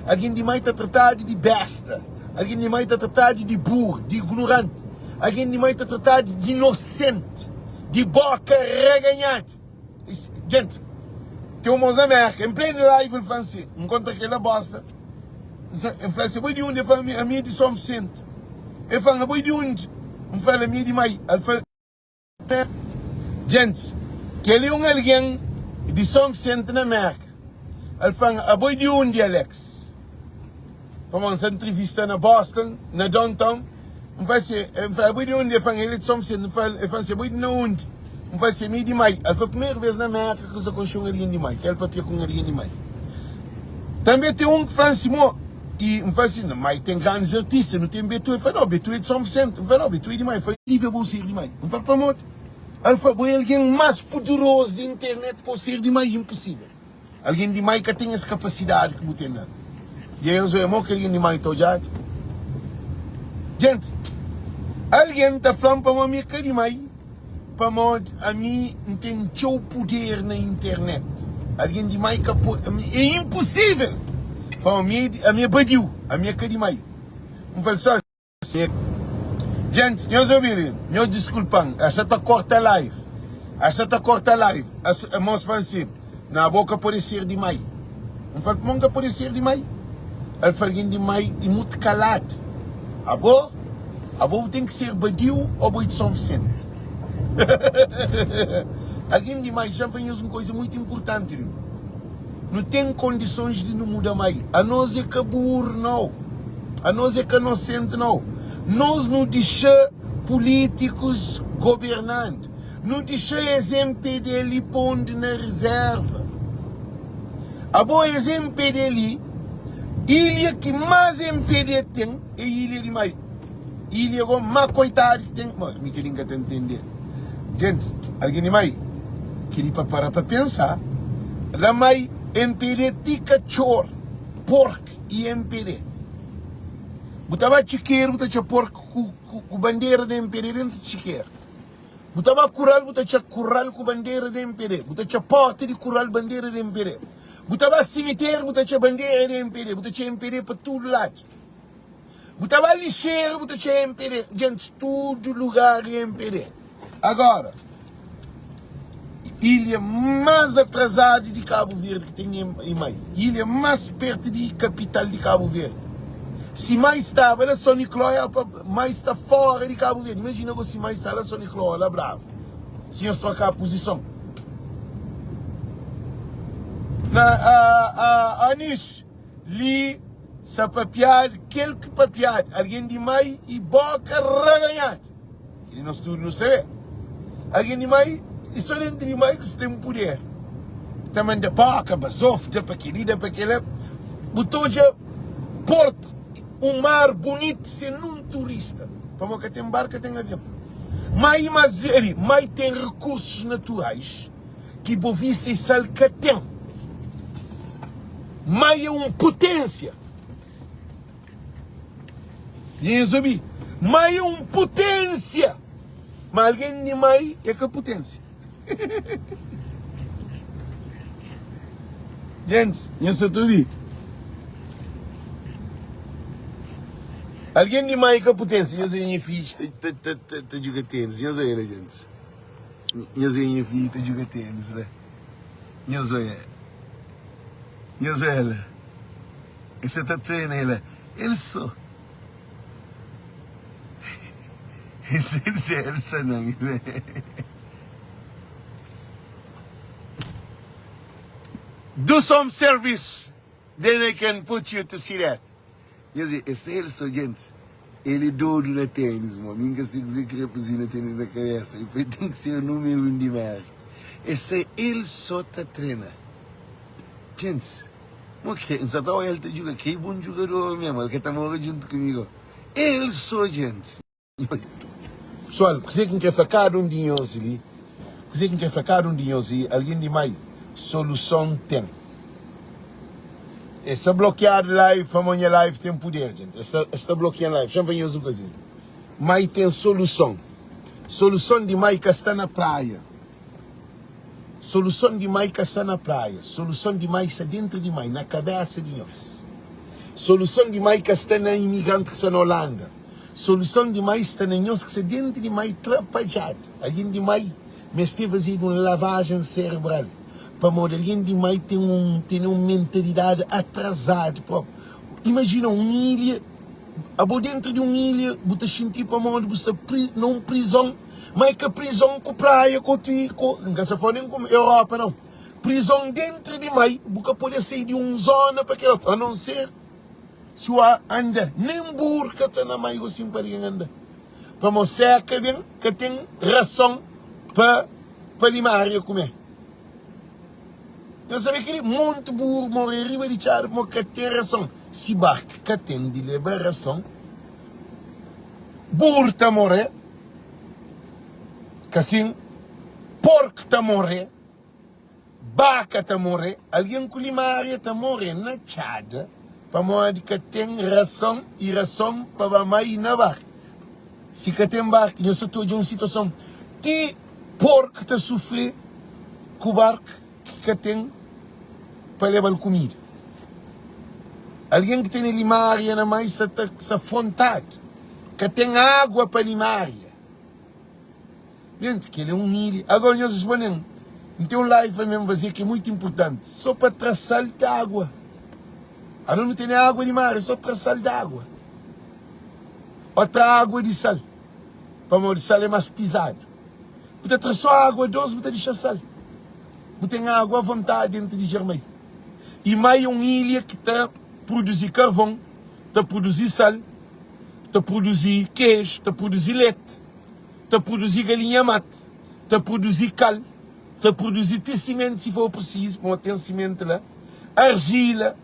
Speaker 1: algen di mai ta tratadu di besta algen di mai ta tratadu di burru di ignoranti algen di mai ta tratadu di inosenti di boka raganhadu Gente, tem um moço na América, em pleno live ele fala assim, encontra aquela bossa, ele fala assim, boi de onde? Ele fala, a minha é de São Vicente. Ele fala, boi de onde? Ele fala, a minha é de Mai. Ele fala, gente, que ele é um alguém de São Vicente na América. Ele fala, a boi de onde, Alex? Pamodi N sta ntrivista na Boston, na downtown, N fla si, N fla, abo é di undi? El fla, el é di Son Visenti. N fla, el fla si, abo é di na undi? N fla si, ami é di Mai. El fla, primeru bes na Merka ki N sta konxe un algen di Mai, ki el papia ku un algen di Mai. Tanbe ten un ki fla-m si, mo, i N fla si, na Mai ten grandis artista, nu ten Betu. El fla, no, Betu é di Son Visenti. N fla, no, Betu é di Mai. El fla, Dibia bo ser di Mai. N fla, pamodi? El fla, bo é algen más puderozu di internet pa bo ser di Mai, inpusível. Algen di mai ka ten es kapasidadi ki bu ten na. Dja es oia mo ki algen di mai ta odjadu. Gentis, algen ta fla-m pamodi mi é ka di mai, pamodi ami N ten txeu puder na internet. Algen di mai ka pode, ami é inposível! Pamodi ami é badiu, ami é ka di mai. N fla-l só. Gentis, nhos obi li, nhos diskulpa-m, essa ta korta live, essa ta korta live, essa, mos fla-m si, na bo ka pode ser di mai. N fla-l, pamodi N ka pode ser di mai? El fla, algen di mai e mutu kaladu. Abo, abo bu ten ki ser badiu o bo e di Son Visenti? Algen di mai, xa-m fla nhos un koisa mutu inpurtanti li. Nu ten kondisons di nu muda mai. Anos é ka burru nau. Anos é ka nosenti nau. Nos nu dixa pulítikus gobernandu. Nu dixa es MPD li pondu na rizerva. Abo es MPD li, ilha ki más MPD ten é ilha di mai. Ilha go má koitadu ki ten. Bo, mi kel-li N ka ta ntende. Gentis, algen di mai, kel-li pa para pa pensa. La mai MPD ti katxor, pork i MPD. Bu ta ba txikeru bu ta txa pork ku, ku, ku bandera di MPD dentu txikeru. Bu ta ba kural bu ta txa kural ku bandera di MPD. Bu ta txa porta di kural bandera di MPD. Bu ta ba simiteru bu ta txa bandera di MPD. Bu ta txa MPD pa tudu ladu. Bu ta ba lixeru bu ta txeu MPD Djentis tudu lugar é MPD Agora Ilha más atrasadu di Kabu Verdi ki ten é Mai Ilha más pertu di kapital di Kabu Verdi Si Mai staba la São Nicolau era pa Mai sta fora di Kabu Verdi Imajina go si Mai sta la São Nicolau la Brava Si nhos troka puzison Na a a Anis Li sa papiadu kel ki papiadu, algen di mai i boka raganhadu. Keli nos tudu nu sabe. Algen di mai i so dentu di mai ki su ten puder. Ta manda boka, bazofu, da pa keli, da pa kela. Bu ta odja portu, un mar bunitu sen nun turista. Pamodi ka ten bar, ka ten avion. Mai i mas ali, mai ten rekursus naturais. ki Bovista i Sal ka ten. Mai é un puténsia. Nhos obi? Mai é un puténsia. Ma algen di mai é ka puténsia. Gentis, nhos sa ta obi? Algen di mai ka putensi. Nhos oia nha fidju ta ta ta ta djuga tenis. Nhos oia la gentis. Nhos oia nha fidju ta djuga tenis la. Nhos oia. Nhos oia la. El sa ta trena el la. El so. El sa el sa nan. Do some service then I can put you to see that. Nhos vê, es el so gentis, el é dodu na ténis mo, mi N ka sei kuzê ki rapazina tene na kabesa, i pa el ten ki ser númeru un di Mérka. Es é el so ta trena. Gentis, mo ke N sa ta oja-l ta djuga, ke é bon djugador memu, el ka ta mora djuntu ku mi go. El so gentis. Pesoal, kuzê ki N krê fla kada un di nhos li? Kuzê ki N krê fla kada un di nhos li? Algen di mai, soluson ten. Es sta blokiadu live pamodi nha live ten puder, gente. Es sta, es sta blokian live. Xa-m fla nhos un kozinha. Mai ten soluson. Soluson di mai ka sta na praia. Soluson di mai ka sta na praia. Soluson di mai sta dentru di mai, na kabesa di nhos. Soluson di mai ka sta na imigranti ki sta na Holanda. Soluson di mai sta na nhos ki sta dentru di mai trapadjadu. Algen di mai meste fazedu un lavajen serebral pamodi algen di mai ten un tene un mentalidadi atrazadu propi. Imajina un ilha, abo dentru di un ilha bu ta xinti pamodi bu sta na un prizon. Ma é ka prizon ku praia ku otu ku N ka sa fla nen ku Europa nau. Prizon dentru di mai bu ka pode sai di un zona pa kel otu a non ser si u anda nen bur ka ta na mai gosin pa algen anda. Pamo seka ben ka ten rason pa pa limaria kume. Nhos sabe keli monti buru more riba di txada pamo ka ten rason. Si barku ka ten di leba rason buru ta more. Kasin, porku ta morre, baka ta morre, algen ku limaria ta morre na txada pamodi ka ten rason i rason pa ba mai na barku. Si ka ten barku, nhos sa ta odja un situason ti porku ta sufri ku barku ki ka ten pa leba-l kumida. Algen ki tene limaria na mai sa ta sa frontadu. Ka ten agua pa limaria. Gente, kel é un ilha. Agora nhos responden, N ten un live pa mesmo fazer ki é muito importante. Só pa tra sal di agua. Ano nu tene agua di mar, é só tra sal di agua. Ou tra agua di sal. Pamodi sal é mais pisado. Bu ta tra só agua doce, bu ta dixa sal. Bu ten agua à vontade dentro di Germai. E mai é un ilha ki ta produzi karvon, ta produzi sal, ta produzi keju, ta produzi leti, ta produzi galinha matu, ta produzi kal, ta produzi ti simenti si for prisizu, pamodi ten simenti la, arjila,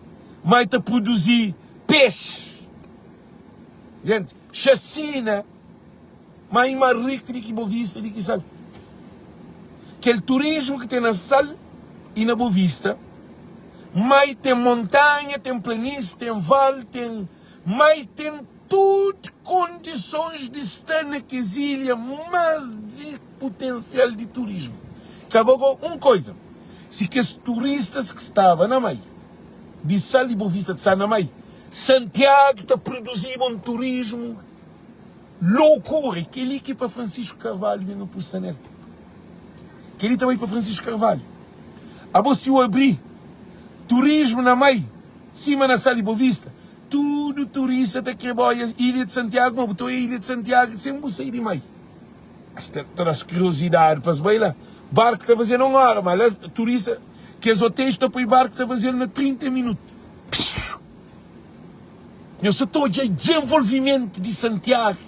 Speaker 1: mai ta produzi pexi. Gente, xasina, mai más riku di ki Bovista, di ki Sal. Kel turismu ki ten na Sal i na Bovista, mai ten montanha, ten planisi, ten val, ten Mai ten tud kondisons di sta na kes ilha mas di putensial di turismu. Kaba go un koisa, si kes turistas ki staba na mai di Sal i Bovista di sta na mai, Santiagu ta produziba un turismu loukura. E keli ki pa Francisco Carvalho ben apusta nel. Keli ta bai pa Francisco Carvalho. Abo si u abri turismu na mai Sima na Sal di Bovista, tudu turista ta kre ba oia Ilha di Santiagu, ma bu ta oia Ilha di Santiagu sen bu sai di mai. Es ta tras kuriosidadi pa es bai la. Barku ta faze na un ora, ma la turista, kes otéis ta poi barku ta faze-l na 30 minutu. Piu! Nhos sa ta odja dizenvolvimentu di Santiagu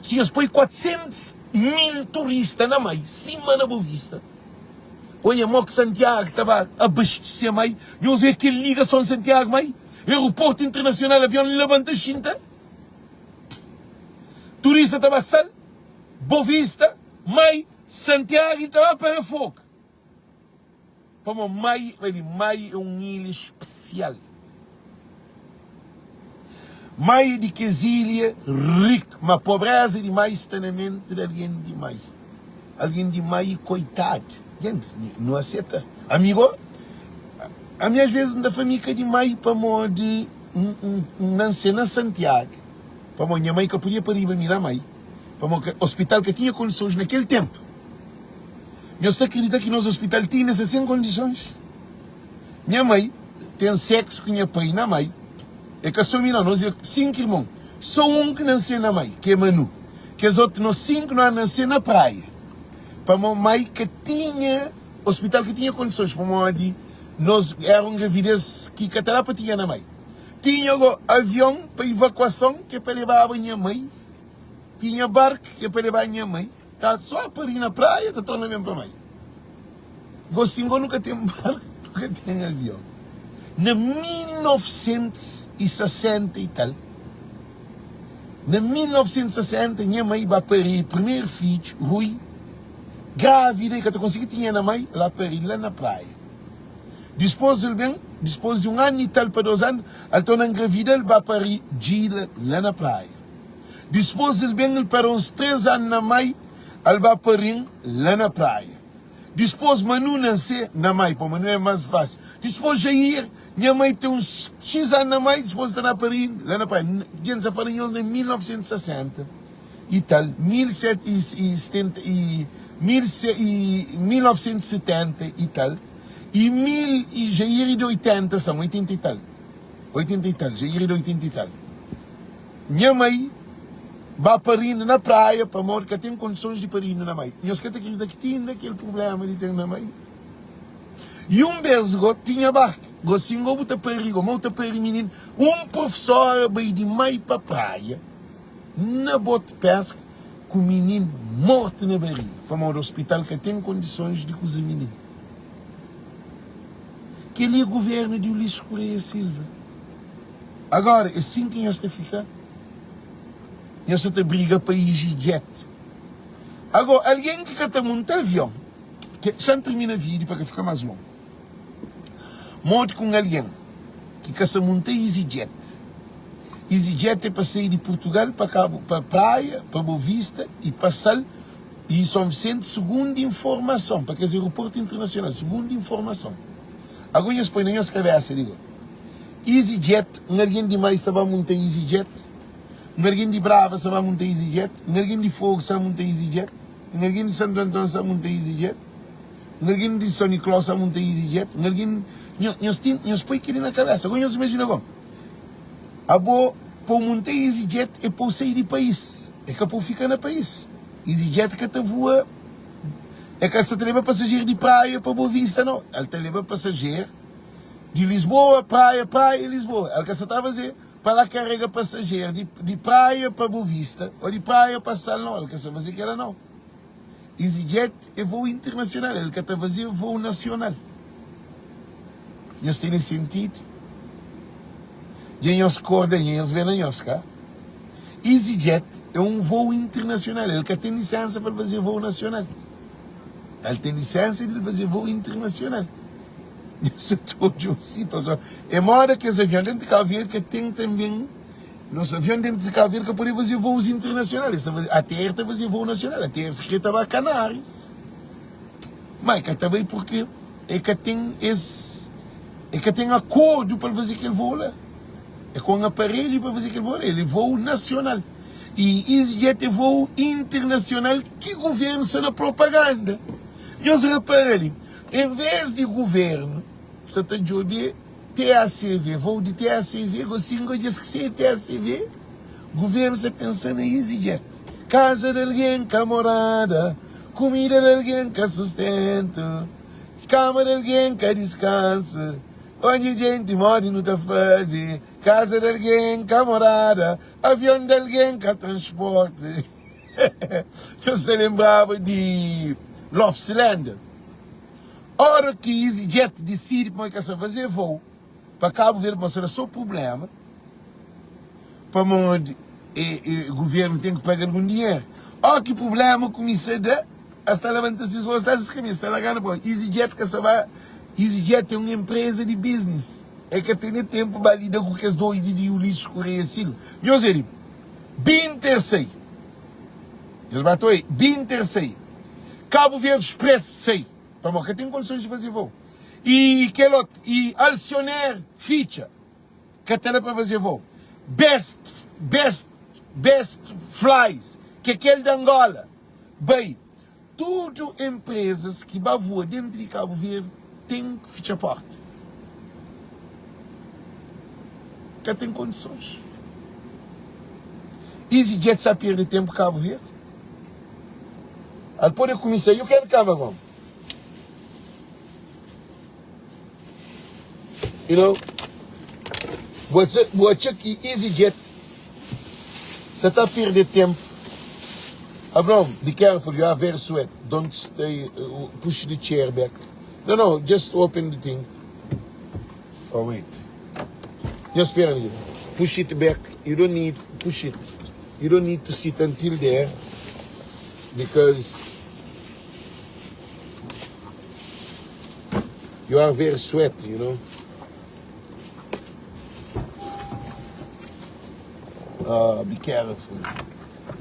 Speaker 1: si nhos poi 400 mil turista na mai, sima na Bovista. Oia mo ki Santiago ta ba abastecê mai Nhos é kel ligason Santiago mai Aeroporto internacional avion labanta xinta Turista ta ba Sal, Bovista, mai Santiago e ta ba para Fogo Pamo mai, mai é un ilha especial. Mai é di kes ilha riku, ma pobreza di mai sta na menti di algen di mai. Algen di mai e koitadi. Gentis, nu aseta. Ami go, ami as vezes N ta fla mi ka di mai pamodi N nanse na Santiagu. Pamodi nha mai ka podia pariba mi na mai, pamodi ospital ka tinha kondisons na kel tenpu. Nhos ta kridita ki nos ospital ti inda sta sen kondisons? Nha mai ten seksu ku nha pai na mai, e ka so mi nau, nos e 5 irmon, so un ki nanse na mai, ki e Manu. Kes otu nos 5 nu nanse na praia, pamodi mai ka tinha ospital ka tinha kondisons, pamodi nos era un gravidez ki ka ta da pa tinha na mai. Tinha go avion pa ivakuason ki é pa lebaba nha mai, tinha barku ki é pa lebaba nha mai, ta so pa ri na praia ta torna ben pa mai. Gosin go nu ka ten barku, nu ka ten avion. Na 1960 i tal, na 1960 nha mai ba pari primeru fidju, Rui, grávida i ka ta konsigi tinha na mai, la pari la na praia. Dispôs el ben, dispôs di un anu i tal pa dôs anu, el torna ngravida, el ba pari Djila la na Praia. Dispôs el ben, el para uns três anu na Mai, el ba pari-m la na Praia. Dispôs Manu nanse na Mai, pô Manu é más fásil. Dispôs Jair, nha mai ten uns xis anu na Mai, dispôs el torna pari-m la na Praia. Dja N sa fala nhos na 1960. i tal, 1970 i tal, i mil i ja iri di 80 san, 80 i tal, 80 i tal, ja iri di 80 i tal. Nha mai ba parinu na praia pamodi ka ten kondisons di parinu na mai. Nhos ka ta kridita ki ti inda kel prublema di ten na mai. I un bes go tinha barku, gosin go bu ta pari go, ma bu ta pari mininu. Un profesora bai di mai pa praia. Na bote peska ku minin mortu na bariga pamodi hospital ka ten kondisons di kuza minin. Keli é governo di Ulisses Correia Silva. Agora é sin ki nhos ta fika? Nhos sa ta briga pa EasyJet. Agora algen ki ka ta munta avion, xa-m termina video pa ka fika mas longu. Modi ki un algen ki ka sa munta EasyJet, EasyJet é pa sai di Purtugal pa Kabu, pa Praia, pa Boa Vista i pa Sal i Son Visenti, sugundu informason, pa kes aeroportu internasional, sugundu informason. Ago nhos poi na nhos kabesa di go. EasyJet, un algen di Mai sa ba munta EasyJet? Un algen di Brava sa ba munta EasyJet? Un algen di Fogo sa munta EasyJet? Un algen di Santu Anton sa munta EasyJet? Un algen di São Nicolau sabe munta EasyJet? Un algen nhos ten nhos poi keli na kabesa. Agora nhos imajina gó, abo pa-u munta EasyJet é pa-u sai di país, é ka pa-u fika na país. EasyJet ka ta voa, é ka sa ta leba pasajeru di Praia pa Boa Vista nau, el ta leba pasajeru di Lisboa, Praia, Praia, Lisboa. El ka sa ta faze pa la karega pasajeru di Praia pa Boa Vista ô di Praia pa Sal nau, el ka sa faze kela nau. EasyJet é voo internasional, el ka ta faze voo nasional. Nhos tene sentidu? Dja nhos korda, dja nhos ve na nhos, ka? EasyJet é un voo internasional, el ka ten lisensa pa el faze voo nasional. El ten lisensa di el faze voo internasional. Nhos sa ta odja un situason. É moda kes avion dentu di Kabu Verdi ka ten tanben. Nos avion dentu di Kabu Verdi ka pode faze voos internasional, es ta faze, ATR ta faze voo nasional, ATR si kre ta ba Kanaris, ma e ka ta bai purke e ka ten es, e ka ten akordu pa el faze kel voo la, e ka un aparelhu pa faze kel voo la, el e voo nasional. E EasyJet e voo internasional ki guvernu sta na propaganda. Nhos repara li, en ves di guvernu sta ta djobe TACV, vou di TACV, gosi N dja skese TACV, Guvernu sa pensa na EasyJet, kaza di algen ka morada, kumida di algen ka sustentu, kama di algen ka diskansu, odja jenti modi nu ta faze, kaza di algen ka morada, avion di algen ka transporti. Nhos ta lenbraba di Love Cylinder? Ora ki EasyJet disidi pamodi ka sa faze voo pa Kabu Verdi pamodi sa da so prublema pamodi guvernu ten ki paga algun dinheru. Ora ki prublema kumisa da es ta labanta ses vos ta ses kabesa ta larga na pon. EasyJet ka sa ba EasyJet é un enpreza di biznis e ka tene tenpu ba lida ku kes doidu di Ulisses Correia Silva. Nhos é di Binter sai Nhos ba ta oi Binter sai Kabu Verdi Express sai Pamodi ka ten kondisons di faze voo. I kel ot, i Alcionair fitxa, ka ta da pa faze voo. Best, best. Best Flies, ki é kel di Angola, bai. Tudu enprezas ki ba voa dentu di Kabu Verdi ten ki fitxa porta. Ka ten kondisons. EasyJet sa perde tenpu Kabu Verdi? Al pode kumisa, you can come Agon. You know, bu atxa, bu atxa ki EasyJet sa ta perde tempo. Abraão, be careful, you are very sweat. Don't stay, uh, push the chair back. No, no, just open the thing. Oh, wait. Just espera, push it back. You don't need, push it. You don't need to sit until there because You are very sweaty, you know. Ah, be careful.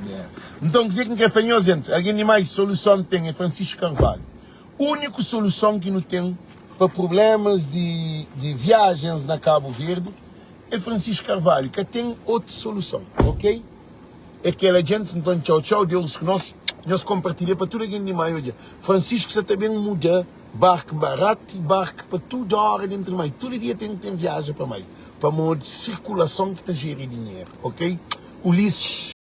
Speaker 1: Yeah. Então, kuzê ki N kre fla nhos, gente? Algen di mais soluson ten é Francisco Carvalho. Úniku soluson ki nu ten pa problemas di, di viagens na Cabo Verde é Francisco Carvalho. Ka ten otu soluson, ok? É kela djents nton txau txau Deus ku nos nhos konpartilha pa tudu algen di mai odja Francisco sa ta ben muda bark barati bark pa tudu ora dentru di mai tudu dia ten ten viaja pa mai pamodi sirkulason ki ta jeri dinheru ok Ulisses.